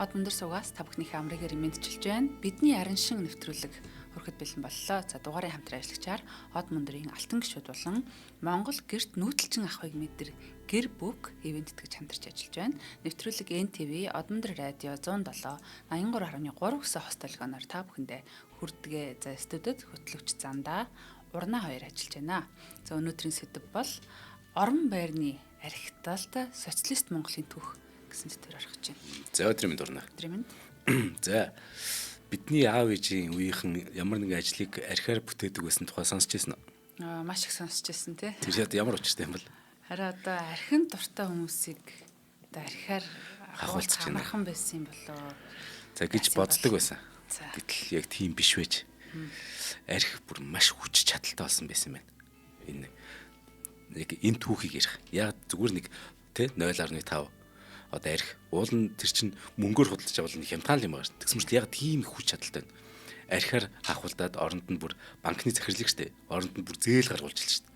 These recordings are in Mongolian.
Од өндөр суугаас та бүхнийхээ амрыг мэдчилж байна. Бидний араншин нэвтрүүлэг хүрэхэд бэлэн боллоо. За, дугаарын хамтран ажиллагчаар Од мөндрийн алтан гишүүд болон Монгол гэрт нүүдэлчин ахуйг мэдэр гэр бүк ивент тэтгэж хамтарч ажиллаж байна. Нэвтрүүлэг NTV, Од мөндөр радио 107 83.3 гэсэн хост толгойноор та бүхэндээ хүрдэгэ. За, студид хөтлөгч Зандаа Урнаа хоёр ажиллаж байна. За, өнөөдрийн сэдэв бол орон байрны архиталт социалист Монголын түүх гэсэн сэдвээр орох гэж байна. За, өдрийн мэнд, Урнаа. Өдрийн мэнд. За, бидний аав ээжийн үеийнхэн ямар нэгэн ажлыг архиар бүтээдэг байсан тухай сонсч ирсэн үү? Аа, маш их сонсч ирсэн, тий. Тэр яд ямар учиртай юм бол? Харин одоо архин дуртай хүмүүсийг одоо архиар хахуулчих юм. Амархан байсан юм болоо. За, гэж боддог байсан. За. Гэтэл яг тийм биш байж. Арх бүр маш хүч чадалтай болсон байсан юм байна. Энэ яг энэ түүхийг ярих. Яг зүгээр нэг тий 0.5 одоо арх уул нь тэр чин мөнгөөр худалдаж авал нэг хямдхан л юм байгаа шүү. Тэгсэн мэт яг тийм их хүч чадалтай байна. Архиар хахуулдаад оронд нь бүр банкны захирлыг штэ. Оронд нь бүр зээл гаргуулж л штэ.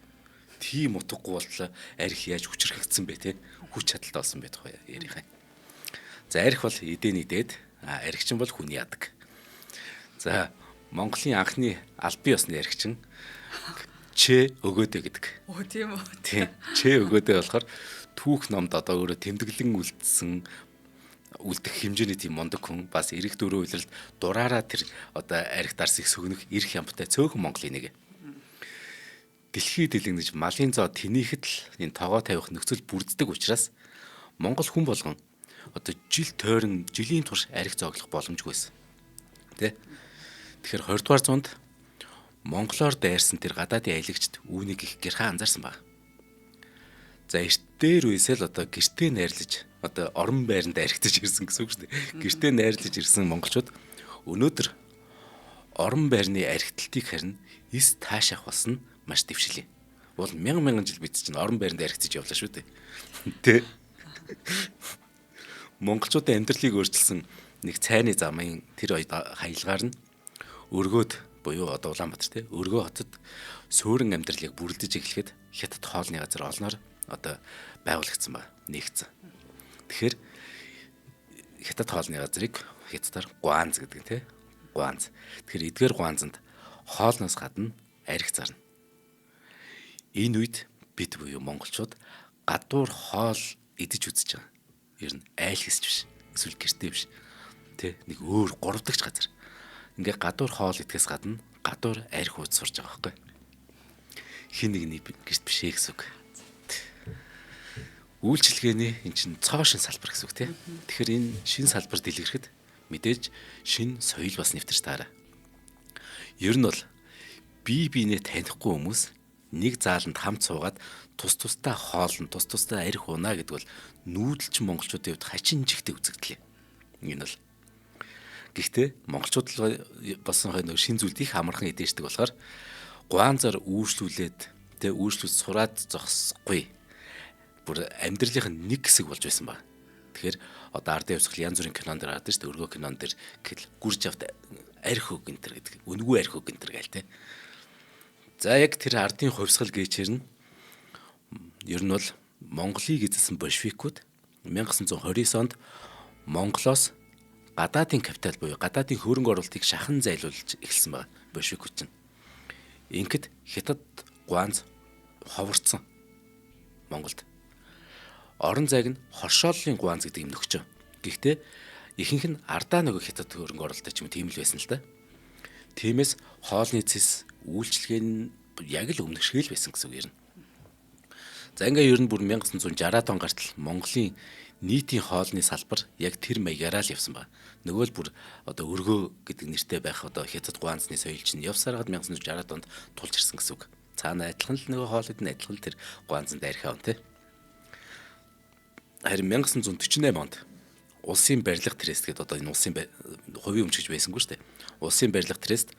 Тийм утгагүй болтлоо арх яаж хүчрхэгдсэн бэ те? Хүч чадалтай болсон байх тухай ярих. За, арх бол эдэн идээд, архичин бол хүн яадаг. За, Монголын анхны албан ёсны архичин Ч өгөөдөө гэдэг. Өө, тийм үү. Тийм. Ч өгөөдөө болохоор түүх номд одоо өөрөө тэмдэглэн үлдсэн үлдэх хэмжээний тийм мундаг хүн, бас эрэх дөрөв улиралд дураараа тэр одоо арх дарсыг сөгнөх эрх ямбтай цөөхөн Монголын нэг. Дэлхий дэлгэнэж малын зоо тэнийхэд л энэ тогоо тавих нөхцөл бүрддэг учраас Монгол хүн болгон одоо жил тойрон жилийн турш арх зооглох боломжгүй байсан. Тэ? Тэгэхээр 20 дугаар зуунд монголоор дайрсан тэр гадаадын аялагчд үүнийг их гэрхэн анзаарсан баг. За, эрт дээр үесээ л одоо гэртээ найрлаж, одоо орон байранд архитаж ирсэн гэсэн үг шүү дээ. Гэртээ найрлаж ирсэн монголчууд өнөөдөр орон байрны архиталтыг харин эс таашаах болсон маш дэвшилээ. Бол мянган мянган жил бид чинь орон байранд архитаж явлаа шүү дээ. Тэ. Монголчуудын амьдралыг өөрчилсөн нэг цайны замын тэр хаялгаар нь өргөөд буюу одоо Улаанбаатар те өргөө хотод суурин амьдралыг бүрэлдэж эхлэхэд хятад хоолны газар олноор одоо байгуулагдсан ба нэгдсэн. Тэгэхээр хятад хоолны газрыг хятадаар гуанз гэдэг те гуанз. Тэгэхээр эдгээр гуанзанд хоолноос гадна арх зарна. Энэ үед бид буюу монголчууд гадуур хоол идэж үзэж байгаа. Ер нь айл хэсч биш. Эсвэл гэртээ биш. Тэ нэг өөр гурав дахь газар. Ингээ гадуур хоол идэхээс гадна гадуур арх ууж сурж байгаа байхгүй. Хин нэгний гэрт биш ээ гэсэн үг. Үйлчилгээний эн чинь цоо шин салбар гэсэн үг тий. Тэгэхээр энэ шин салбар дэлгэрхэд мэдээж шин соёл бас нэвтэрч таараа. Ер нь бол бие биенээ танихгүй хүмүүс нэг зааланд хамт суугаад тус тусдаа хоолн, тус тусдаа арх унаа гэдэг бол нүүдэлчин монголчуудын хувьд хачин жигтэй үзэгдэл. Энэ бол гэхдээ монголчууд л болсон хой нэг шин зүйлд их амархан идээшдэг болохоор гуанзар үүшлүүлээд тэ үүшлүүл сураад зогсохгүй. Бүр амьдралынх нь нэг хэсэг болж байсан ба. Тэгэхээр одоо ардын хувьсгал янз бүрийн кинон дээр гардаг шүү дээ. Өргөө кинон дээр гэл гүрж авт арх өг энэ төр гэдэг. Үнгүй арх өг энэ төр гээл тэ. За, яг тэр ардын хувьсгал гээчээр нь ер нь бол Монголыг эзэлсэн большевикүүд 1929 онд Монголоос гадаадын капитал буюу гадаадын хөрөнгө оруулалтыг шахан зайлуулж эхэлсэн байна большевикүүд чинь. Ингээд хятад гуанз ховорцсон Монголд. Орон зайг нь хоршооллын гуанз гэдэг юм нөхчөө. Гэхдээ ихэнх нь ардаа нөгөө хятад хөрөнгө оруулалт ч юм тийм л байсан л да. Тиймээс хоолны цэс үйлчилгээ нь яг л өмнөх шиг л байсан гэсэн үг юм. За, ингээ ер нь бүр 1960-аад он гартал Монголын нийтийн хоолны салбар яг тэр маягаараа л явсан ба. Нөгөө л бүр одоо өргөө гэдэг нэртэй байх одоо хятад гуанзны соёл чинь явсараад 1960-аад онд тулж ирсэн гэсэн үг. Цаана адилхан л нөгөө хоол идэн адилхан л тэр гуанзанд архиа он тий. Харин 1948 онд улсын барилга трест гэдэг одоо энэ улсын хувийн өмч гэж байсангүй шүү дээ. Улсын барилга трест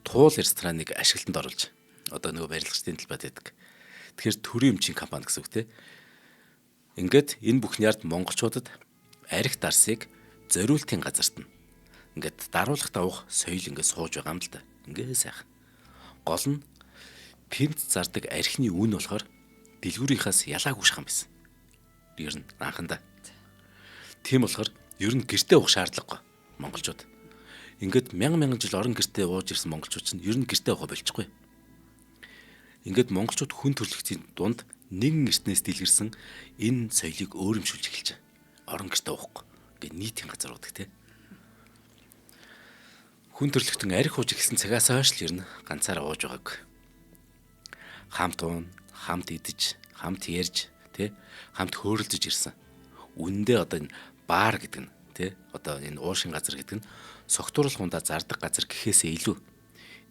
туул рестораныг ашиглалтанд оруулж одоо нөгөө барилгачдын талбайд байдаг. Тэгэхээр төрийн өмчийн компани гэсэн үг тий. Ингээд энэ бүхний ард монголчуудад арх дарсыг зориултын газарт нь ингээд даруулах давах соёл ингээд сууж байгаа юм л да. Ингээд сайхан. Гол нь тэнд зардаг архины үн болохоор дэлгүүрийнхаас ялаагүй шахан байсан. Ер нь анхандаа. Тийм болохоор Ер нь гэртээ уух шаардлагагүй монголчууд. Ингээд мянган мянган жил орон гэртээ ууж ирсэн монголчууд чинь ер нь гэртээ уухаа болчихгүй. Ингээд монголчууд хүн төрөлхтийн дунд нэгэн эртнээс дэлгэрсэн энэ соёлыг өөрөмшүүлж эхэлж байгаа. Орон гэртээ уухгүй. Ингээд нийтийн газар уудаг те. Хүн төрөлхтөн арх ууж эхэлсэн цагаас хойш л ер нь ганцаараа ууж байгааг. Хамт уун, хамт идэж, хамт ярьж, тэ хамт хөөрөлдөж ирсэн. Үнэндээ одоо энэ баар гэдэг нь тэ одоо энэ уушин газар гэдэг нь согтууруулах хундаа зардаг газар гэхээсээ илүү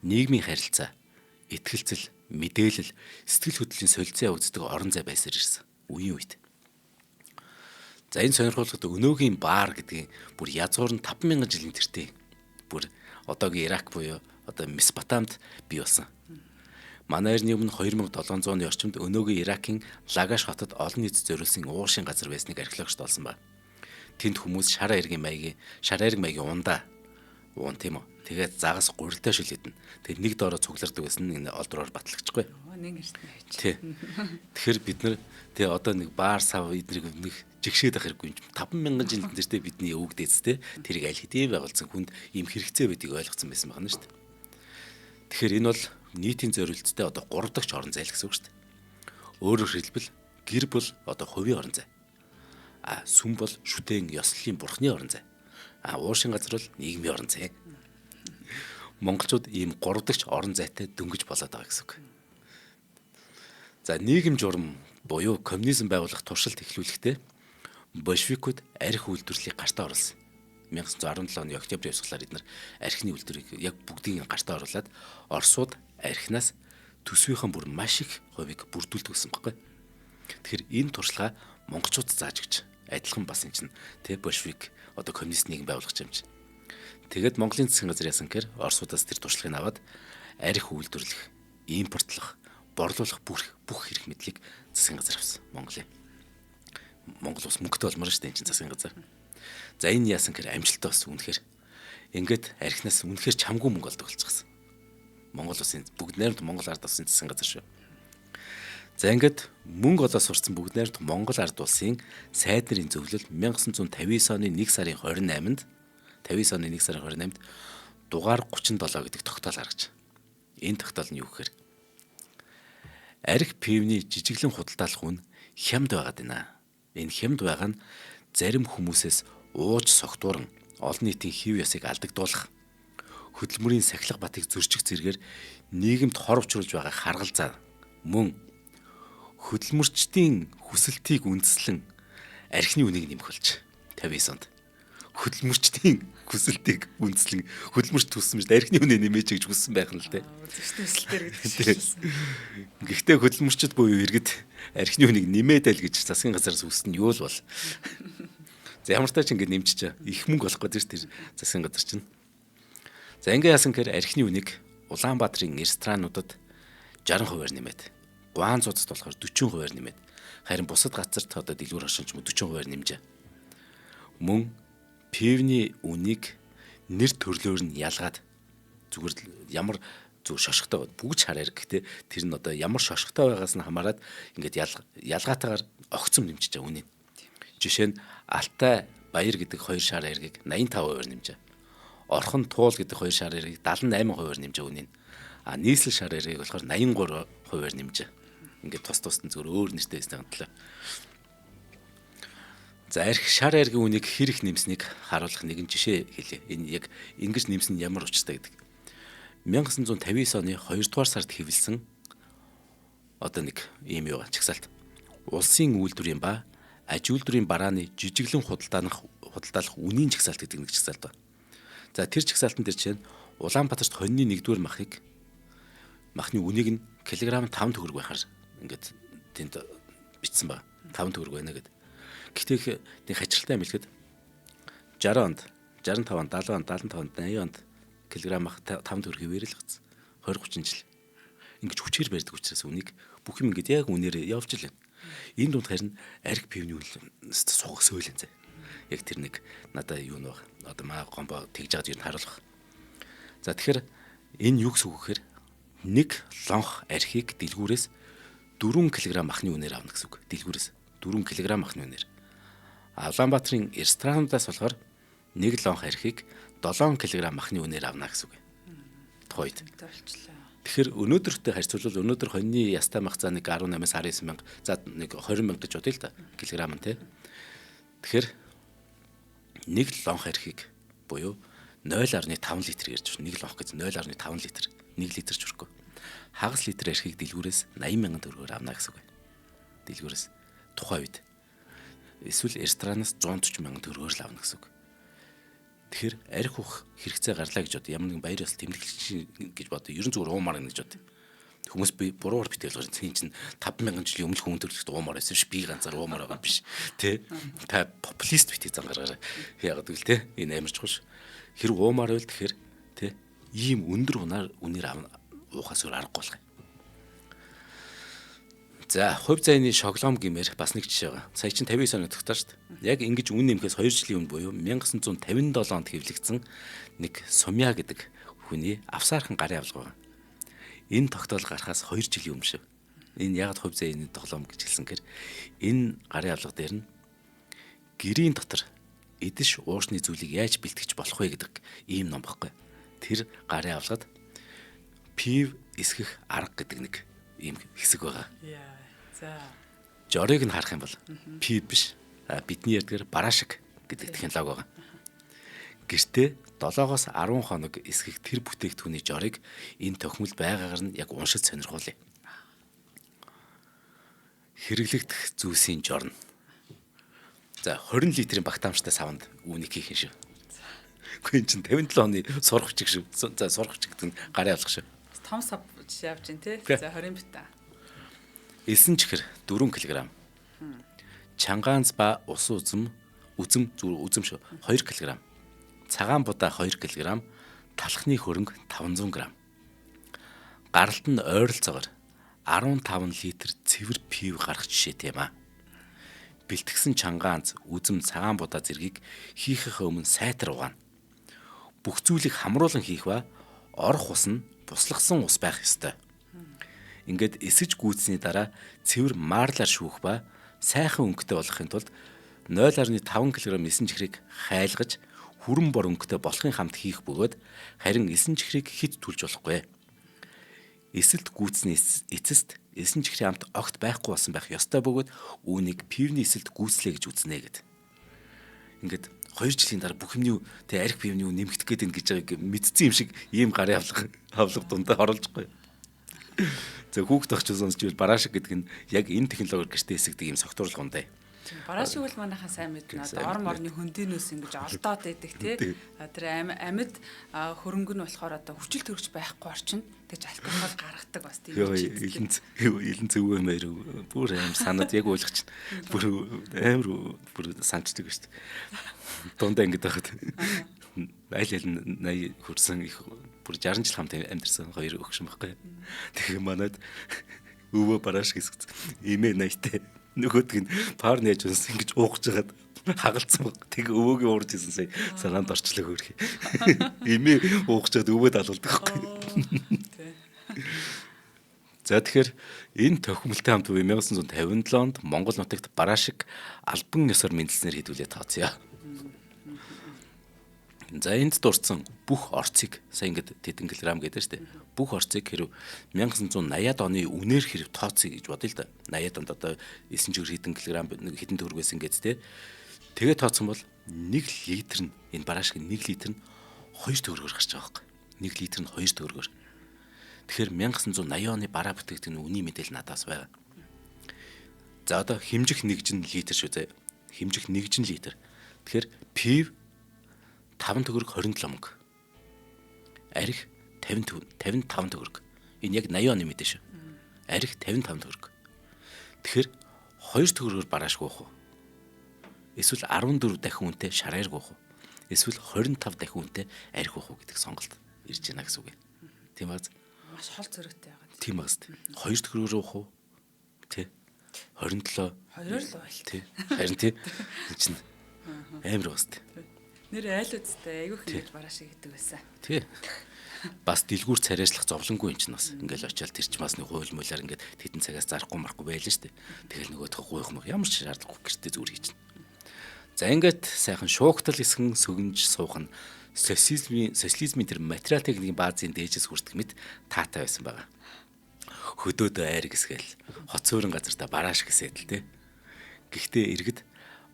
нийгмийн харилцаа, итгэлцэл, мэдээлэл, сэтгэл хөдлөлийн солилцоо явагддаг орон зай байсаар ирсэн үеийн үед. За энэ сонирхолтой өнөөгийн баар гэдгийн бүр язгуур нь 5000 жилийн тэртээ бүр одоогийн Ирак буюу одоо Месопотамд бий болсон. Манай эртний өмнө 2700 оны орчимд өнөөгийн Иракийн Лагаш хотод олон нийтэд зориулсан уушин газар байсныг археологчид олсон ба. Тэнд хүмүүс шар айргийн маягийн ундаа уун тийм үү. Тэгээд загас гурилтай шил идэнэ. Тэгээд нэг доороо цуглардаг байсан нь энэ олдроор батлагчгүй. Нэг эртний байж. Тий. Тэгэхээр бид нар тий одоо нэг баар сав эднийг нэг жигшээд ах хэрэггүй юм. 5000 жил тэртээ бидний өвөг дээдстэй тэрийг аль хэдийн байгуулсан хүнд ийм хэрэгцээ байдгийг ойлгоцсон байсан байна шүү дээ. Тэгэхээр энэ бол нийтийн зориулттай одоо 3 дахь орон зай л гэсэн үг шүү дээ. Өөрөөр хэлбэл гэр бол одоо хувийн орон зай. А сүм бол шүтэн ёслолын бурхны орон зай. А уушин газар бол нийгмийн орон зай. Монголчууд ийм 3 дахь орон зайтай дөнгөж болоод байгаа гэсэн үг. За нийгэм журам буюу коммунизм байгуулах туршилт эхлүүлэхдээ большевикүүд арх үйлдвэрлэлийг гартаа оруулсан. 1917 оны октябрь ёсглолоор эдгээр архины үйлдвэрийг яг бүгдийг гартаа оруулаад Оросууд архинаас төсвийнхээ бүр маш их хувийг бүрдүүлдэг гэсэн баггүй. Тэгэхээр энэ туршлага монголчууд зааж өгч адилхан бас энэ чинь тэ большевик одоо коммунист нийгэм байгуулах юм чинь. Тэгээд Монголын засгийн газар яасан гэхээр Оросуудаас тэр туршлагыг аваад арх үйлдвэрлэх, импортлох, борлуулах бүх хэрэг мэдлийг засгийн газар авсан Монголын. Монгол ус мөнгөтэй болмоор шүү дээ энэ чинь засгийн газар. За энэ яасан гэхээр амжилттай бас үнэхээр ингээд архинаас үнэхээр чамгүй мөнгө олдог болчихсон. Монгол улсын бүгд найрамд Монгол ард улсын засгийн газар шүү. За ингээд мөнгө олоо сурцсан бүгд найрамд Монгол ард улсын сайд нарын зөвлөл 1959 оны 1 сарын 28-нд 59 оны 1 сарын 28-нд дугаар 37 гэдэг тогтоол гаргаж. Энэ тогтоол нь юу гэхээр арх пивний жижиглэн худалдаалах үн хямд байгаад байна. Энэ хямд байгаа нь зарим хүмүүсээс ууж согтууран олон нийтийн хэв ёсыг алдагдуулах, хөдөлмөрийн сахилга батыг зөрчих зэргээр нийгэмд хор учруулж байгаа харгалзаа мөн хөдөлмөрчдийн хүсэлтийг үндэслэн архины үнийг нэмэх болж 59 онд хөдөлмөрчдийн хүсэлтийг үндэслэн хөдөлмөрч төссөн биз архины үнэ нэмээч гэж хүссэн байх нь л дээ. Зөрчил төсөлтөр гэдэг чинь. Гэхдээ хөдөлмөрчд буюу иргэд архины үнийг нэмээд аль гэж засгийн газараас хүссэн нь юу л бол. За ямар тач ингэ нэмчихэ. Их мөнгө олох гэдэг чинь тэр засгийн газар чинь. За ингэ яасан гэхээр архины үнийг Улаанбаатарын ресторануудад 60%-аар нэмээд, Гуанзуудад болохоор 40%-аар нэмээд, харин бусад газарт одоо дэлгүүр хошин ч юм уу 40%-аар нэмжээ. Мөн пивний үнийг нэр төрлөөр нь ялгаад зүгээр ямар зүг шошготой бүгд шар ариг гэхдээ тэр нь одоо ямар шошготой байгаас нь хамаарат ингээд ялгаатайгаар огцом нэмчихэж байгаа үнийг. Жишээ нь Алтай Баяр гэдэг хоёр шар аргийг 85%-аар нэмжээ. Орхон Туул гэдэг хоёр шар аргийг 78%-аар нэмжээ үнийг. А нийслэл шар аргийг болохоор 83%-аар нэмжээ. Ингээд тус тусад нь зүгээр өөр нэртэй байсны төлөө. За арх шар аргийн үнийг хэр их нэмснийг харуулах нэгэн жишээ хэлье. Энэ яг ингэж нэмсэн нь ямар учиртай гэдэг. 1959 оны 2 дугаар сард хэвлсэн одоо нэг ийм юу чагсаалт. Улсын үйлдвэрийн ба аж үйлдвэрийн барааны жижиглэн худалдаалах үнийн чагсаалт гэдэг нэг чагсаалт байна. За тэр чагсаалтан дээр чинь Улаанбаатарт хоньны 1-р махны үнийг нь килограмм 5 төгрөг байхаар ингээд тэнд бичсэн байна. 5 төгрөг байна гэдэг. Гэхдээ нэг хачирхалтай юм хэлэхэд 60 онд, 65 онд, 70 онд, 75 онд, 80 онд килограмм мах 5 төгрөг хэвээр л гацсан. 20 30 жил. Ингэж хүчээр барьдаг учраас үнийг бүх юм ингээд яг үнээр явж л байна. Энэ дунд харин арх пивний үн сугасөөл энэ. Яг тэр нэг надаа юу нэг одоо маа гомбо тэгж жаад ер нь харуулах. За тэгэхээр энэ юу гэсэн үг гэхээр нэг лонх архийг дэлгүүрээс 4 кг махны үнээр авна гэсэн үг. Дэлгүүрээс 4 кг махны үнээр. Улаанбаатарын ресторануудаас болохоор Нэг лонх архийг 7 кг махны үнээр авна гэсэн үг. Тухайд. Тэгэхээр өнөөдөртэй харьцуулбал өнөөдөр хоньны ястай мах за нэг 18-аас 19 мянга, за нэг 20 мянга гэж бодъё л да. Килограмм нь тий. Тэгэхээр нэг лонх архийг буюу 0.5 литр гэж байна. Нэг лонх гэж 0.5 литр. 1 литр ч хүрэхгүй. Хагас литр архийг дэлгүүрээс 80 мянган төгрөгөөр авна гэсэн үг. Дэлгүүрээс тухайн үед. Эсвэл ресторанаас 140 мянган төгрөгөөр л авна гэсэн үг. Тэгэхээр арх уух хэрэгцээ гарлаа гэж бодъё. Ямар нэгэн баяр ёслол тэмдэглэж гэж бодъё. Ерөн зүгээр уумаар гэж бодъё. Хүмүүс би буруугаар битгий болгож энэ чинь 5000 жилийн өмнөх хүн төрөлхт уумаар байсан ш. Би ганцаар уумаар байгаа юм биш. Тэ? Та популист битгий зан гаргаарай. Яагаад гэвэл тэ энэ амар чухал ш. Хэрэг уумаар байвал тэгэхээр тэ ийм өндөр үнээр уухаас өөр аргагүй болох юм. За, хувь заяаны шоглоом гэмээр бас нэг жишээ байгаа. Сая чинь 59 оны тогтоо шүү дээ. Яг ингэж үн нэмэхээс 2 жилийн өмнө буюу 1957 онд хэвлэгдсэн нэг Сумья гэдэг хүний авсаархан гарын авлага байгаа. Энэ тогтоол гарахаас 2 жилийн өмнө шүү. Энэ яг хувь заяаны тоглоом гэж хэлсэн гэр энэ гарын авлага дээр нь гэрийн дотор эдиш уушны зүйлийг яаж бэлтгэж болох вэ гэдэг ийм ном баггүй. Тэр гарын авлагад пив эсгэх арга гэдэг нэг ийм хэсэг байгаа. За. Жорыг нь харах юм бол пив биш. Бидний ярьдгаар барашиг гэдэг технологи байгаа. Гэртээ 7-оос 10 хоног эсгэх тэр бүтээгдэхүүний жорыг энэ тохимол байгаагаар нь яг уншиж сонирхуулъя. Хэрэглэгдэх зүйлсийн жорно. За 20 литрийн багтаамжтай савнд үүнийг хийх юм шүү. Үгүй энэ чинь 57 оны сурах хүчиг шүү. За сурах хүчиг гэдэг нь гарын авлага шүү. Том сав жишээ авч чинь тий. За 20 битаа. Элсэн чихэр 4 кг. Чангаанз ба ус үзэм зүгээр үзэм шүү 2 кг. Цагаан будаа 2 кг, талхны хөрөнгө 500 г. Гаралт нь ойролцоогоор 15 литр цэвэр пив гарах жишээтэй юм аа. Бэлтгэсэн чангаанз, үзэм, цагаан будаа зэргийг хийхийнхээ өмнө сайтар угаана. Бүх зүйлийг хамруулан хийх ба орох ус нь буслахсан ус байх ёстой. Ингээд эсэж гүйцсэний дараа цэвэр маарлаар шүүх ба сайхан өнгөтэй болохын тулд 0.5 кг эсэн чихрийг хайлгаж хүрэн бор өнгөтэй болохын хамт хийх бөгөөд харин эсэн чихрийг хит түлж болохгүй. Эсэлт гүйцсэний эцэст эсэн чихрийн амт огт байхгүй болсон байх ёстой бөгөөд үүнийг пивний эсэлт гүйцлээ гэж үзнэ гэд. Ингээд 2 жилийн дараа бүх юмны тэ арх пивний үн нэмэгдэх гээд байна гэж байгааг мэдсэн юм шиг ийм гарын авлага дундаа оруулахгүй. За хүүхд багч сонсч ивэл бараашиг гэдэг нь яг энэ технологиор гэртээ эсгдэг ийм согтуурлага ундаа. Бараашиг бол манайхан сайн мэднэ. Одоо ор морны хөндийнөөс ингэж олдоод байдаг тий. Тэр амьд хөрөнгө нь болохоор одоо хүчил төрөгч байхгүй орчинд тэгж алкогол гаргадаг бас тийм чийддэг. Илэн зөвөө мээр бүр аим санаад яг ойлгох чинь бүр амар бүр санчдаг шүү дээ. Дундаа ингэж байхад аль аль 80 хүрсэн их бүр 60 жил хамт амьдэрсэн хоёр өгшин байхгүй. Тэгэхээр манад өвөө барааш гэсгц эмээ 80-тай нөгөөдг нь пар нээж унсан ингэж уугч хагаад хагалцсан баг. Тэг өвөөгийн уурж исэн сая санаанд орчлоо хөөрхий. Эмээ уугч хаад өвөө далуулдаг байхгүй. За тэгэхээр энэ тохимолтой хамт 1957 онд Монгол нутагт бараашиг албан ёсоор мэндэлснээр хэдүүлээ тооцъё. За энд дурдсан бүх орцыг сая ингээд тэдэн килограмм гэдэг шүү дээ. Бүх орцыг хэрв 1980-ад оны үнээр хэрв тооцъё гэж бодъё л да. 80-ад онд одоо эсэн чигэр хэдэн килограмм хэдэн төгрөг байсан гэж те. Тэгээ тооцсон бол 1 литр нь энэ бараашиг 1 литр нь 2 төгрөгөөр гарч байгаа байхгүй. 1 литр нь 2 төгрөгөөр. Тэгэхээр 1980 оны бараа бүтээгдэхүүний үнийн мэдээлэл надаас байгаа. За одоо хэмжих нэгжин литр шүү зэ. Хэмжих нэгжин литр. Тэгэхээр пив 5 төгрөг 27 мөнгө. Арх 55 төгрөг. Энэ яг 80 оны мэдээ шүү. Арх 55 төгрөг. Тэгэхээр 2 төгрөгөөр бараашгүй уух уу? Эсвэл 14 дахин үнэтэй шарааргүй уух уу? Эсвэл 25 дахин үнэтэй арх уух уу гэдэг сонголт ирж байна гэсэн үг юм. Тийм бааз. Маш хол зөрүүтэй байгаа. Тийм бааз. 2 төгрөгөөр уух уу? Тэ. 27 2-оор л байл. Тий. Харин тий. Энэ чинь амар бас тий. Нэр айл үсттэй айгүйх ингэж бараашиг гэдэг байсан. Тий. Бас дэлгүүр царайшлах зовлонгүй юм чинь бас. Ингээл очиад тэр чинь бас нэг хууль муулаар ингээд тэдэн цагаас зарахгүй марахгүй байлаа шүү дээ. Тэгэл нөгөөх гуйх мөх ямар ч шаардлагагүй гэртээ зүгээр хийчихнэ. За ингээд сайхан шуугтал эсгэн сөгнж суух нь социализмын тэр материал техникийн баазын дээжээс хүртэх мэт таатай байсан байгаа. Хөдөөдөө айр гисгээл хот суурин газартаа барааш гисээд л те. Гэхдээ иргэд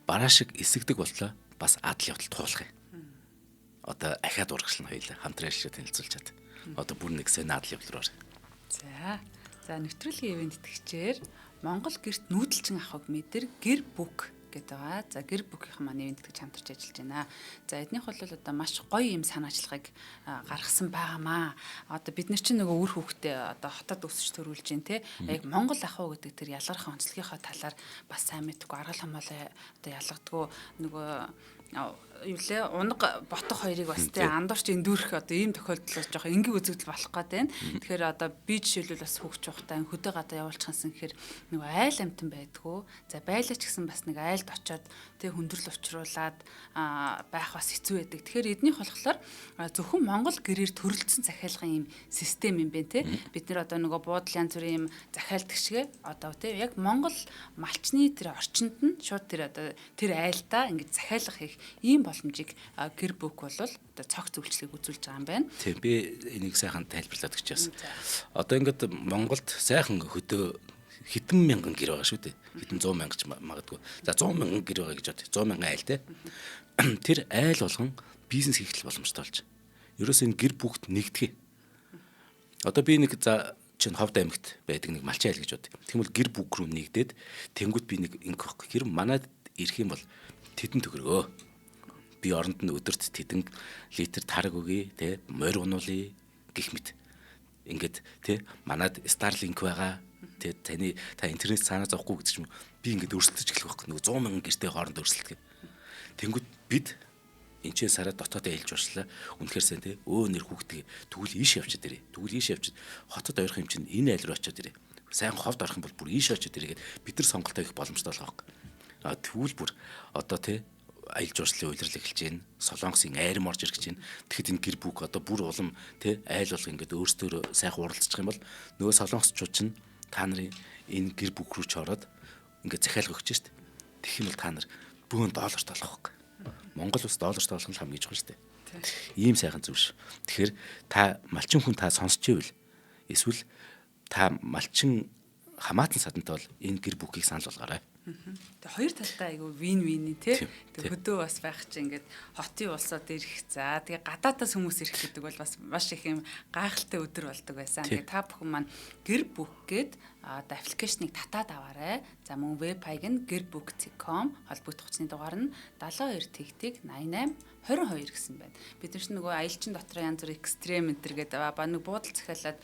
бараа шиг эсэгдэг болтлоо бас адал явдал туулах юм. Одоо ахиад урагшлна хоёлаа хамтран ажиллаж танилцуулж чад. Одоо бүр нэг сонь адал явдал руу. За. За нэвтрүүлгийн ивент итгэгчээр Монгол гэрт нүүдэлчин ахуйг мэдэр гэр бүк гэдэг байгаа. За гэр бүкийн маань ивент итгэгч хамтарч ажиллаж байна. За эднийх бол одоо маш гоё юм санаачлагыг гаргасан байгаамаа. Одоо бид нар чинь нөгөө үр хүүхдээ одоо хотод өсөж төрүүлж гин те. Яг Монгол ахуй гэдэг тэр ялгархан онцлогийнхоо талаар бас сайн мэдэхгүй аргал хамгаалаа одоо ялгадгүй нөгөө юу лээ унаг ботох хоёрыг бас тий андуурч эндүүрэх одоо ийм тохиолдол жоох энгийн үзэгдэл болох гээд байна. Тэгэхээр одоо би жишээлбэл бас хүүхд чухтай хөдөө гадаа явуулчихсан гэхээр нөгөө айл амтан байдгүй. За байлаа ч гэсэн бас нэг айлд очиод тий хүндрэл учруулад байх бас хэцүү байдаг. Тэгэхээр эднийх болохоор зөвхөн Монгол гэрээр төрөлдсөн захиалгын юм систем юм байна тий. Бид нэр одоо нөгөө буудал янз бүрийн юм захиалдаг шигэ одоо тий яг Монгол малчны тэр орчинд нь шууд тэр одоо тэр айлдаа ингэж захиалга хийх ийм боломжийг гэр бүк бол одоо цогц үйлчлэгийг үзүүлж байгаа юм байна. Тийм би энийг сайхан тайлбарлаад өгч яасан. Одоо ингээд Монголд сайхан хөдөө хэдэн мянган гэр байгаа шүү дээ. Хэдэн 100 мянга ч магадгүй. За 100 мянган гэр байгаа гэж бодъё. 100 мянган айл те. Тэр айл болгон бизнес хийх боломжтой болж. Ерөөсөө энэ гэр бүхт нэгдэхээ. Одоо би нэг за чинь Ховд аймагт байдаг нэг малчин айл гэж бодъё. Тэгмэл гэр бүк рүү нэгдээд тэнгууд би нэг ингэх байхгүй. Тэр манад ирэх юм бол тэдэн төгрөгөө. Би оронд нь өдөрт тэдэн литр тараг өгье, тэ морь унуулъя гэх мэт. Ингээд тэ манад Starlink байгаа. Тэ таны та интернет цаанаа зовхгүй гэдэг ч юм уу. Би ингээд өрсөлдөж эхлэх байхгүй. Нөгөө 100 мянган гэртээ хооронд өрсөлдөг. Тэнгүүд бид энчээ сараа дотоодоо ээлж уршлаа. Үнэхээр сайн те өө нэр хүүхдээ тэгвэл ийш явчиад ирээ. Тэгвэл ийш явчиад хотод ойрох юм чинь энэ айл руу очиод ирээ. Сайн ховд орох юм бол бүр ийш очиод ирээ гэд бид нар сонголтоо хийх боломжтой болох байхгүй. А тэгвэл бүр одоо те аялал жуулчлалын улирал эхэлж байна. Солонгосын айрам орж ирж байна. Тэгэхэд энэ гэр бүк одоо бүр улам те айл болго ингээд өөрсдөө сайхан уралдчих юм бол нөгөө солонгосчууд чинь та нарын энэ гэр бүк рүү ч ороод ингээд захиалга өгч шít. Тэгэх юм бол та нар бөөн долларт болох байхгүй. Монгол улс долларт болох нь хамгийн чухал шүү дээ. Ийм сайхан зүйл ш. Тэгэхээр та малчин хүн та сонсч ивэл эсвэл та малчин хамаатан садантай бол энэ гэр бүкийг санал болгоорой. Тэгээ хоёр талдаа айгүй вин вин тий. Тэгээ хөдөө бас байх чинь ингээд хотын улсууд ирэх. За тэгээ гадаадаас хүмүүс ирэх гэдэг бол бас маш их юм гайхалтай өдөр болдог байсан. Тэгээ та бүхэн маань гэр бүк гээд одоо аппликейшнийг татаад аваарай. За мөн веб хаяг нь gerbook.com холбогдох утасны дугаар нь 72 тэгтэг 88 22 гэсэн байна. Бид нар ч нөгөө аялчин дотор янз бүр экстрем энэ төр гэдэг ба нэг буудал захиалаад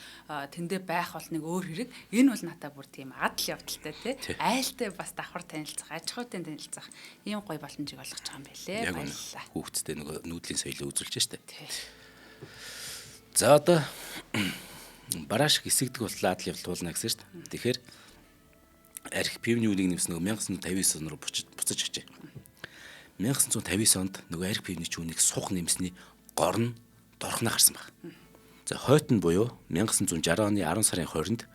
тэндээ байх бол нэг өөр хэрэг. Энэ бол надаа бүр тийм адал явдалтай тий. Айлтай бас давхар танилцах, аж ахуйтай танилцах ийм гоё боломжийг олгож байгаа юм байлээ. Баярлалаа. Хүүхдтэй нөгөө нүүдлийн соёлыг үзүүлж штэ. За одоо бараа шиг эсэгдэг боллоо адал явдал туулна гэсэн штэ. Тэгэхээр арх пивны үнийг нэмсэн нөгөө 1959 он руу буцаж очие. 1959 онд нөгөө арх пивны чүүнийг сух нэмсний гор нь дорхноо гарсан баг. За хойт нь буюу 1960 оны 10 сарын 20-нд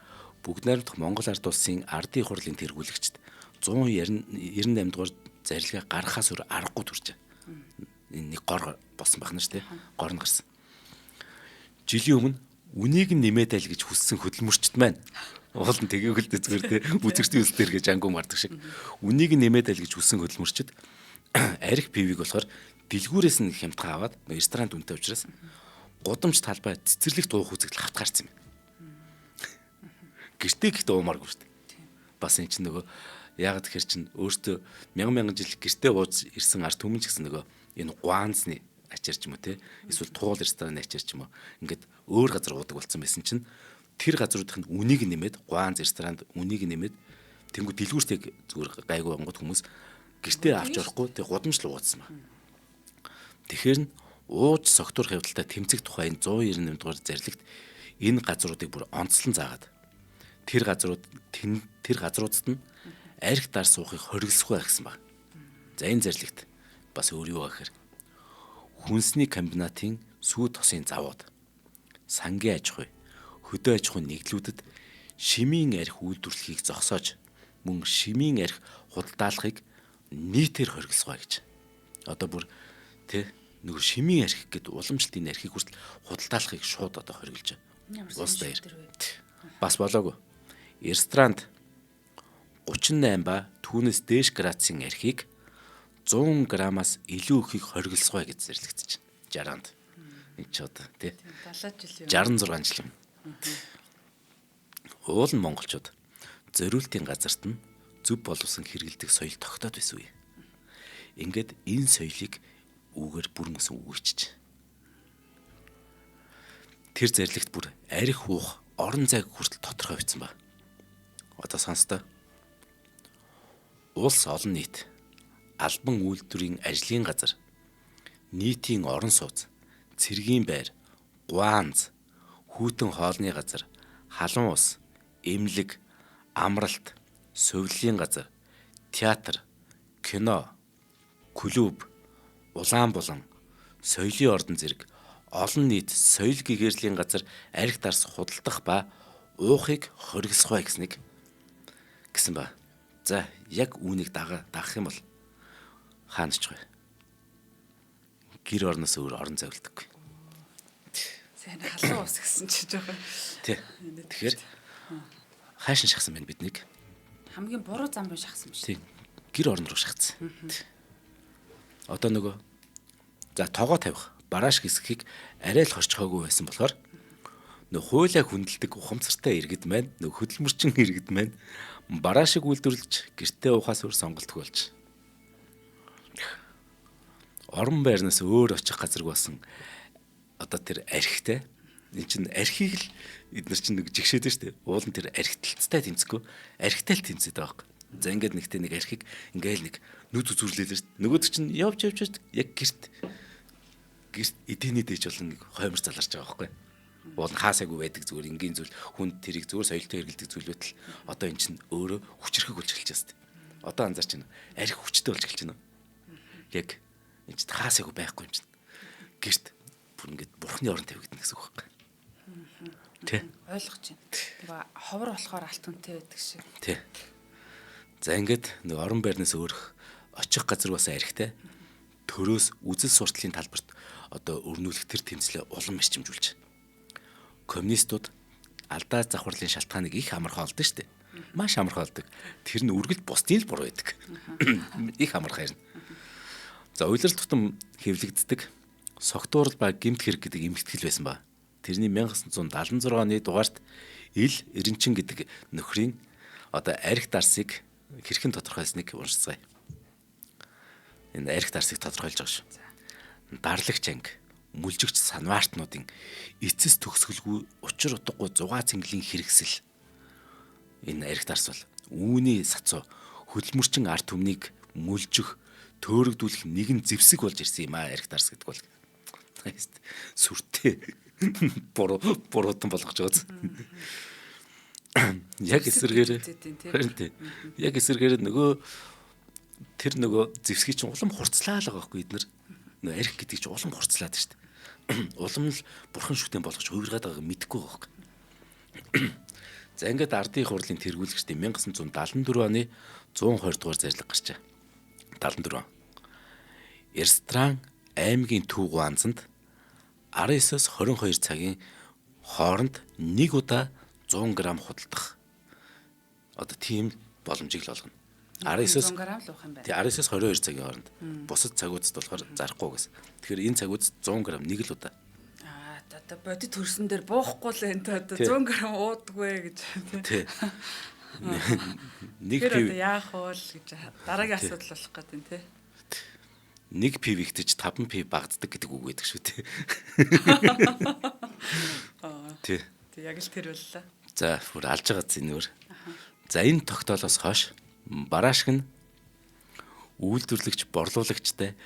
бүгд найрамдах Монгол ард улсын ардын хурлын тэргүүлэгчд 198 дугаар зарилгаа гаргахаас өөр аргагүй төржээ. Энэ нэг гор болсон байх нь шүү дээ. Гор нь гарсан. Жилийн өмнө үнийг нь нэмээд айл гэж хүссэн хөдөлмөрчд маань уул нь тэгээгүй л зүгээр те үзэгчдийн үйл дээр гэж ангуу мардаг шиг үнийг нь нэмээд айл гэж хүссэн хөдөлмөрчд арх пивийг болохоор дэлгүүрээс нь хямдхан аваад ресторанд үнэтэй учраас гудамж талбай цэцэрлэгт уух үзэгдэл хавт гарсан юм. Гэртээ гэхдээ уумааргүй шүү дээ. Бас эн чинь нөгөө яагаад гэхэр чинь өөртөө мянган мянган жил гэртээ ууж ирсэн ард түмэн ч гэсэн нөгөө энэ гуанзны ачаар ч юм уу те эсвэл туул рестораны ачаар ч юм уу ингээд өөр газар уудаг болсон байсан чинь тэр газруудын үнийг нэмээд гуанз ресторанд үнийг нэмээд тэнгүү дэлгүүртээ зүгээр гайгүй ангууд хүмүүс гэртээ авч орохгүй тэг гудамж л ууцсан ба. Тэгэхээр нь ууж согтуурах явдалтай тэмцэх тухай энэ 198 дугаар зарилэгт энэ газруудыг бүр онцлон заагаад тэр газрууд тэр газруудад нь арх дар суухыг хориглосгүй байх гэсэн баг. За энэ зарилэгт бас өөр юу гэхээр хүнсний комбинатын сүү тосын завууд, сангийн аж ахуй, хөдөө аж ахуйн нэгдлүүдэд шимийн арх үйлдвэрлэхийг зогсоож мөн шимийн арх худалдаалахыг нийтээр хориглосгоо гэж. Одоо бүр тий нөгөө шимийн архи гэд уламжлалт энэ архийг хүртэл худалдаалахыг шууд одоо хориглож Ямар улс даяар. шийдвэр вэ? Бас болоогүй. Ресторанд 38 ба түүнээс дээш градусын архийг 100 грамаас илүү ихийг хориглосгой гэж зэрлэгдэж байна. 60-нд. Энд ч одоо тий 70 жилийн 66 жил юм. Уул нь монголчууд зориултын газарт нь зөв боловсон хэрэгэлдэг соёл тогтоод байсан үе. Ингээд энэ соёлыг үүгээр бүр мөсөн үгүйчиж. Тэр зэрлэгт бүр арх уух орон зайг хүртэл тодорхой бичсэн ба. Одоо сонсдоо. Улс олон нийт албан үйлдвэрийн ажлын газар, нийтийн орон сууц, цэргийн байр, гуанз, хүйтэн хоолны газар, халуун ус, эмнэлэг, амралт, сувилын газар, театр, кино, клуб, улаан булан, соёлын ордон зэрэг олон нийт соёл гэгэрлийн газар арх дарс худалдах ба уухыг хориглосгой гэснийг гэсэн ба. За яг үүнийг дагах юм бол хаана ч вэ? Гэр орноос өөр орон зай үлдэхгүй. Сайн халуун ус гэсэн чи жоохон Тий. Тэгэхээр хайшин шахсан байна биднийг. хамгийн буруу зам руу шахсан биш. Тий. Гэр орон руу шахацсан. Одоо нөгөө за тогоо тавих барааш хэсгийг арай л хорчхоогүй байсан болохоор нөх хуулиа хүндэлдэг ухамсартай иргэд маань нөх хөдөлмөрчин иргэд маань бараашиг үйлдвэрлэж гэртээ уухаас өөр сонголтгүй болж орон байрнаас өөр очих газаргүй болсон одоо тэр архитай эн чинь архийг л эднэр чинь нэг жигшээд нь шүү дээ. Уул нь тэр архиталцтай тэмцэхгүй архитай л тэмцээд байгаа байхгүй. За ингээд нэгтэй нэг архийг ингээл нэг нүд үзүрлээ л шүү дээ. Нөгөөд чинь явж явж явж яг гэрт гэрт эдэний дэж болон нэг хоймор заларч байгаа байхгүй. Уул нь хаасаагүй байдаг зүгээр энгийн зүйл хүнд тэрийг зүгээр соёлтой хэрэгэлдэг зүйл байтал одоо эн чинь өөрөө хүчрхэг болж эхэлж байгаа шүү дээ. Одоо анзаарч байна. Арх хүчтэй болж эхэлж байна. Яг энэ чинь хаасаагүй байхгүй юм чинь. Гэрт бүр ингээд бурхны орон тавигдана гэсэн үг байхгүй. Тэ. Ойлгож байна. Нөгөө ховор болохоор алт хүнтэй байдаг шиг. Тэ. За ингээд нэг орон байрнаас өөрөх очих газар бас архитай төрөөс үзэл суртлын талбарт одоо өрнүүлэх тэр тэмцлээ улам эрчимжүүлж. Коммунистууд алдаа завхарлын шалтгааныг их амархан олдсон шүү дээ. Маш амархан олдог. Тэр нь үргэлж бусдын л буруу байдаг. Их амархан харин. За уйлрал тутам хэвлэгддэг согтуурал ба гэмт хэрэг гэдэг эмгэгтгэл байсан ба. Тэрний 1976 оны дугаарт Ил Эренчин гэдэг нөхрийн одоо арх дарсыг хэрхэн тодорхойлсныг уншицгаая. Энэ арх дарсыг тодорхойлж байгаа шүү. Дарлагч анги, мүлжигч санваартнуудын эцэс төгсгөлгүй учир утгагүй зугаа цэнгэлийн хэрэгсэл. Энэ арх дарс бол үүний сацуу хөдөлмөрчин ард түмнийг мүлжих, төөрөгдүүлэх нэгэн зэвсэг болж ирсэн юм аа арх дарс гэдэг бол. Сүртэй буруутан болгож байгаа. Яг эсэргээр харин тий. Яг эсэргээр нөгөө тэр нөгөө зэвсгийг чинь улам хурцлаа л байгаа байхгүй эднэр. Нөгөө арх гэдэг чинь улам хурцлаад шүү дээ. Улам л бурхан шүтэн болгож хувиргаад байгааг мэдэхгүй байгаа байхгүй. За ингээд ардын хурлын тэргүүлэгчдийн 1974 оны 120 дугаар зарлиг гарчээ. 74 он. Ресторан аймгийн төв ганцанд 19-оос 22 цагийн хооронд нэг удаа 100 г худалдах одоо тийм боломжийг л олгоно. 19-оос 100 г л уух юм байна. Тий 19-оос 22 цагийн хооронд. Бусад цагуудад болохоор зарахгүй гэсэн. Тэгэхээр энэ цагууд 100 г нэг л удаа. Аа одоо бодит хөрсөн дээр буухгүй л энэ одоо 100 г уудаггүй гэж тий. Нэг пив одоо яах вэ гэж дараагийн асуудал болох гэдэг нь тий. Нэг пив ихтэж 5 пив багаддаг гэдэг үг байдаг шүү тий. Тий. Тий яг л тэр боллоо. За бүр алж байгаа зэнүүр. За энэ тогтоолоос хойш бараашг нь үйлдвэрлэгч, борлуулагчтай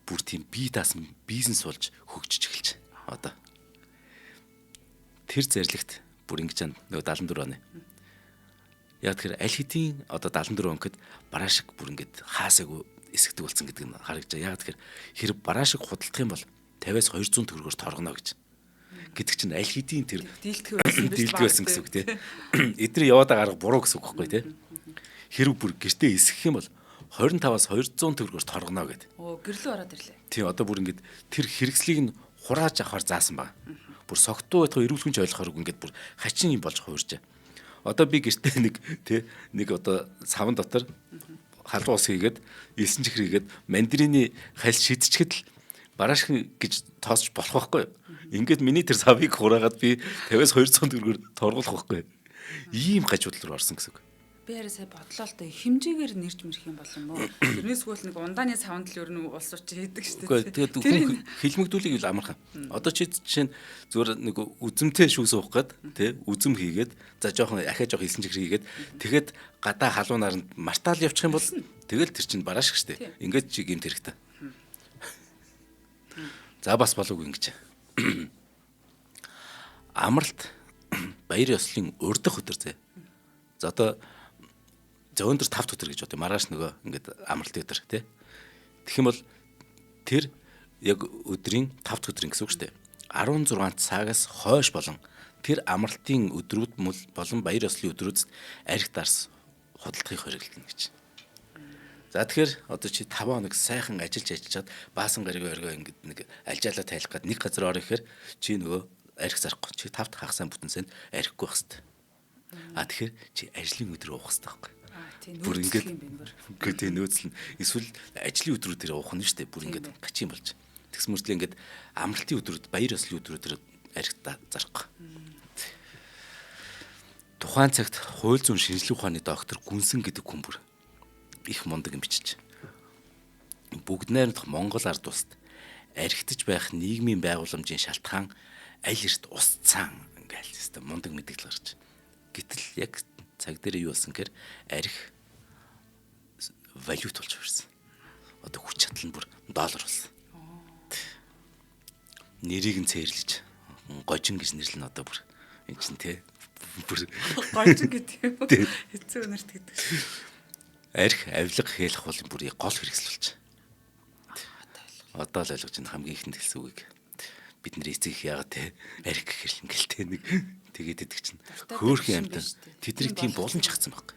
бүр тийм бие даасан бизнес болж хөгжиж эхэлж одоо. Тэр зэрлэгт бүр ингэж нөгөө 74 оны. Яг тэр аль хэдийн одоо 74 он гэхэд бараашг бүр ингэж хаасаагүй эсгдэг болсон гэдэг нь харагдаж байгаа. Яг тэгэхээр хэрэг бараашг худалдах юм бол 50-аас 200 төгрөгөөр торгоно гэж. Гэдэг чинь аль хэдийн тэр дийлдэхүү байсан гэсэн үг тий. Эдгээр яваад байгаа арга буруу гэсэн үг байхгүй тий. Хэрэг бүр гэртээ эсгэх юм бол 25-аас 200 төгрөгөөр торгоно гэд. Оо, гэрлүү ороод ирлээ. Тийм, одоо бүр ингээд тэр хэрэгслийг нь хурааж авахар заасан байна. Бүр согтуу байтугай эрүүл хүнч ойлгохоор ингээд бүр хачин юм болж хуурж. Одоо би гэртээ нэг тий нэг одоо савн дотор халуун ус хийгээд элсэн чихэр хийгээд мандарины хал шидчихэд л бараашхан гэж тооцож болох байхгүй. Ингээд миний тэр савыг хураагаад би 50-аас 200 төгрөгөөр торгуулах байхгүй. Ийм гажуудал руу орсон гэсэн үг. Би хараа сая бодлоо л доо, хэмжээгээр нэрж мэрх юм бол юм уу? Тэрнээс хүүл нэг ундааны савнд л ер нь улсууч хийдэг шүү дээ. Үгүй, тэгээд хүн хилмигдүүлгийг л амархан. Одоо чи жишээ нь зүгээр нэг үзэмтэй шүүс уух гээд тий үзэм хийгээд за жоохон ахиа жоох элсэн чихэр хийгээд тэгэхэд гадаа халуун наранд мартаал явчих юм бол тэгэл тэр чинь бараашг шүү дээ. Ингээд чи гэмт хэрэгтэй. За бас болов ингэж. Амралт баяр ёслолын урдах өдөр зэ. За одоо өндөр 5 өдөр гэж бодъё. Маргааш нөгөө ингээд амралтын өдөр тий. Тэгэх юм бол тэр яг өдрийн 5 дахь өдрийн гэсэн үг шүү дээ. 16 цагаас хойш болон тэр амралтын өдрүүд болон баяр ёслолын өдрүүдэд арх дарс худалдахыг хориглоно гэж. За тэгэхээр одоо чи 5 хоног сайхан ажиллаж ажиллаад баасан гариг оргоо ингээд нэг алжаалаа тайлах гад нэг газар орох ихээр чи нөгөө арх зарахгүй. Чи 5 дахь хагас бүтэн сэнд архигүй байх хэвээр. А тэгэхээр чи ажлын өдөр уух хэвээр байхгүй. Бүр ингээд үгүй тий нөөцлөн. Эсвэл ажлын өдрүүдээр уух нь шүү дээ. Бүр ингээд гачин болж. Тэгс мөртлөө ингээд амралтын өдрүүд, баяр ёслолын өдрүүдээр арх зарахгүй. Тухайн цагт хууль зүйн шинжилгээ ухааны доктор Гүнсэн гэдэг хүн бүр их мундаг юм бичиж. Бүгд найрамдах Монгол ард улсад архитж байх нийгмийн байгууламжийн шалтгаан аль эрт усцсан ингээл хэвээр мундаг мэдээлэл гарч. Гэтэл яг цаг дээр юу болсон гэхээр арх валют болж ирсэн. Одоо хүч чадал нь бүр доллар болсон. Нэрийг нь цээрлэж гожин гэж нэрлэн одоо бүр эн чинь те бүр гожин гэдэг юм. Хэцүү нэрт гэдэг. Арх авилга хэлэх бол бүр гол хэрэгсэл болж. Одоо л ойлгож байна хамгийн ихэнд хэлсэн үгийг. Бид нэр эцэг их яагаад те арх гэхэл ингээл те нэг тэгээд идэг чинь хөөрхөн амьтан тэднийг тийм булан чагцсан баг.